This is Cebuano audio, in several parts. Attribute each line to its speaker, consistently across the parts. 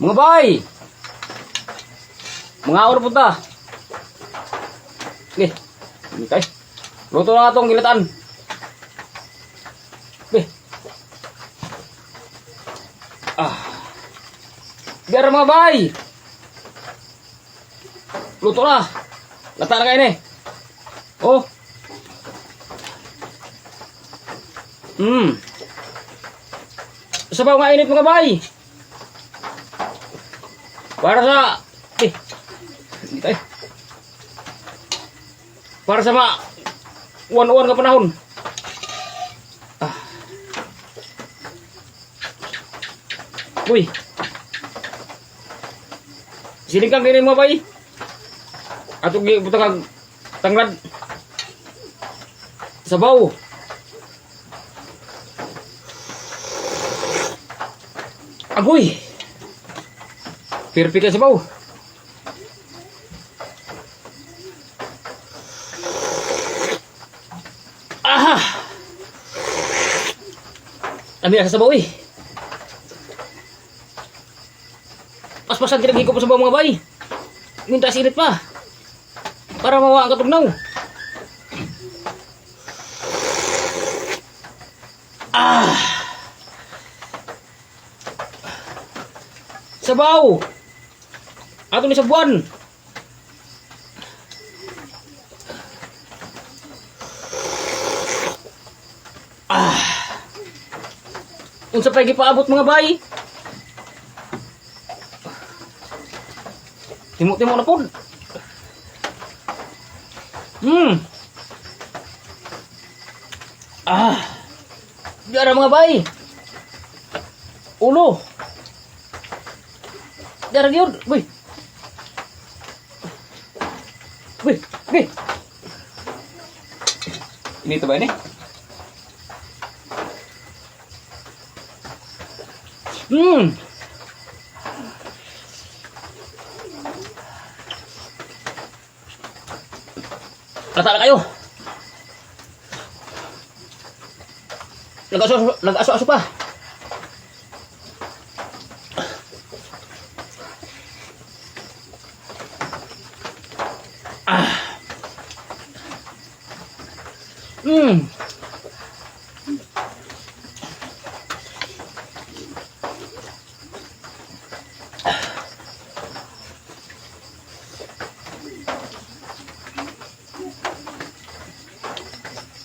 Speaker 1: Mga bay! Mga or punta. Okay. Okay. Luto na atong gilatan. Okay. Ah. Biar mga bay! Luto na. Lata na kayo ni. Oh. Sabaw nga init, mga bay. Para sa eh. Hindi tayo. Para sa mga uwan-uwan ka panahon. Ah. Uy. Siling kang kinin, mga bay. Atong gibutang kag tanglad. Sabaw. Agoy. Perfect ka sabaw. Aha! Ami sa sabaw eh. Paspasan kinagigop sa sabaw, mga bay. Minta init pa. Para mawa ang katugnaw. Ah! Sabaw! Ato ni sa buwan. Ah. Unsa pa gipaabot, mga bay? Timo-timo na pod. Ah. Diara, mga bay. Ulo. Diara gyud. Uy. Uy, uy. Ini ito ba ini? Lata na kayo. Nag-aso, nag-aso-aso pa. Ah.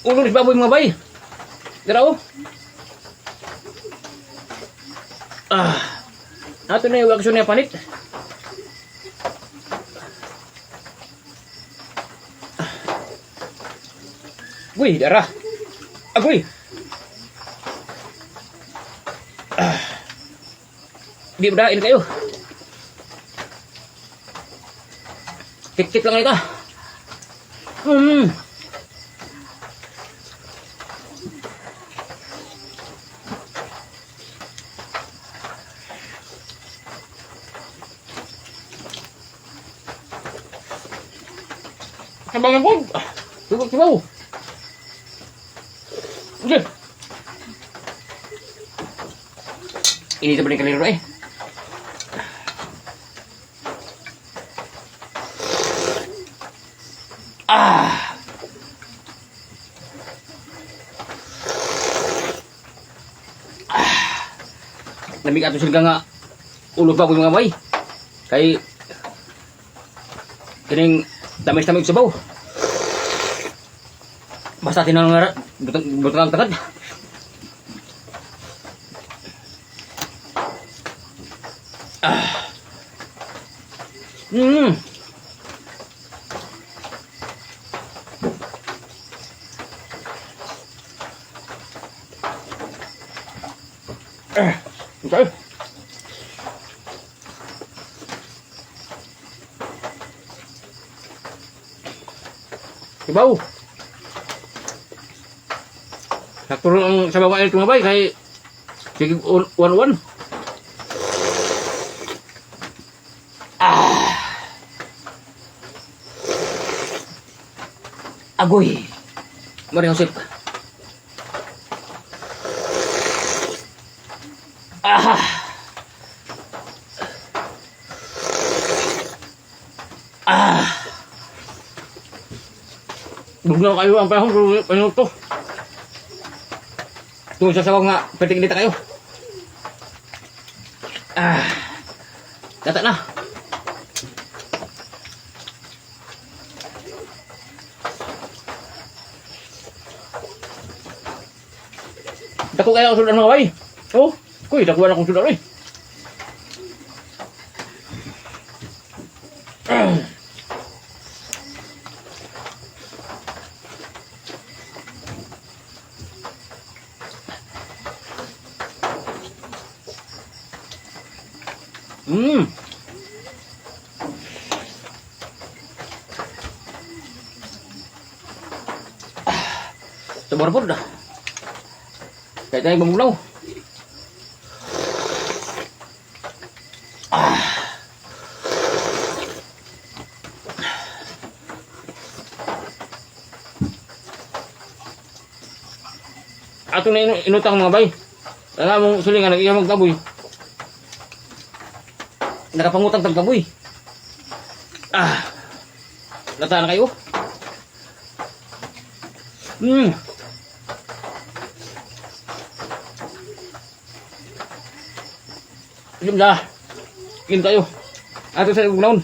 Speaker 1: Ulo ni baboy, mga bay. Dira oh. Ah. Ato na yung aksyon niya panit. Uy, dara. Agoy. Ah. Di ba kayo? Kit-kit lang ito. Sabaw na po. Sabaw, sabaw. Okay. Ini ito ba rin kaliro eh? Ah! Ah! Lamig ato sila nga ulo pa ko, mga bay. Kay kining tamis-tamis sabaw. Basta tinang butang butang tangad. Ah. Eh, okay. Ibaw. Sakto rin ang sabaw nga mga bay kay sige 1-1. Ah. Agoy. Maria Josep. Ah. Bugnaw kayo ang panahon, pero ano to? Tungkol sa sawang nga, pwede kinita kayo. Ah, gata na. Dako kayo ang sudan, mga bay. Oh, kuy, dako na akong sudan, eh. Ah, sabor po dah. Kahit tayo mamuglaw. Ah. Ato na inutang, mga bay. Kaya mong sulingan, nag-iya magkaboy. Nakapangutang tag kaboy. Ah. Lata na kayo. Yun na. Yun tayo. Ato sa ugnaon.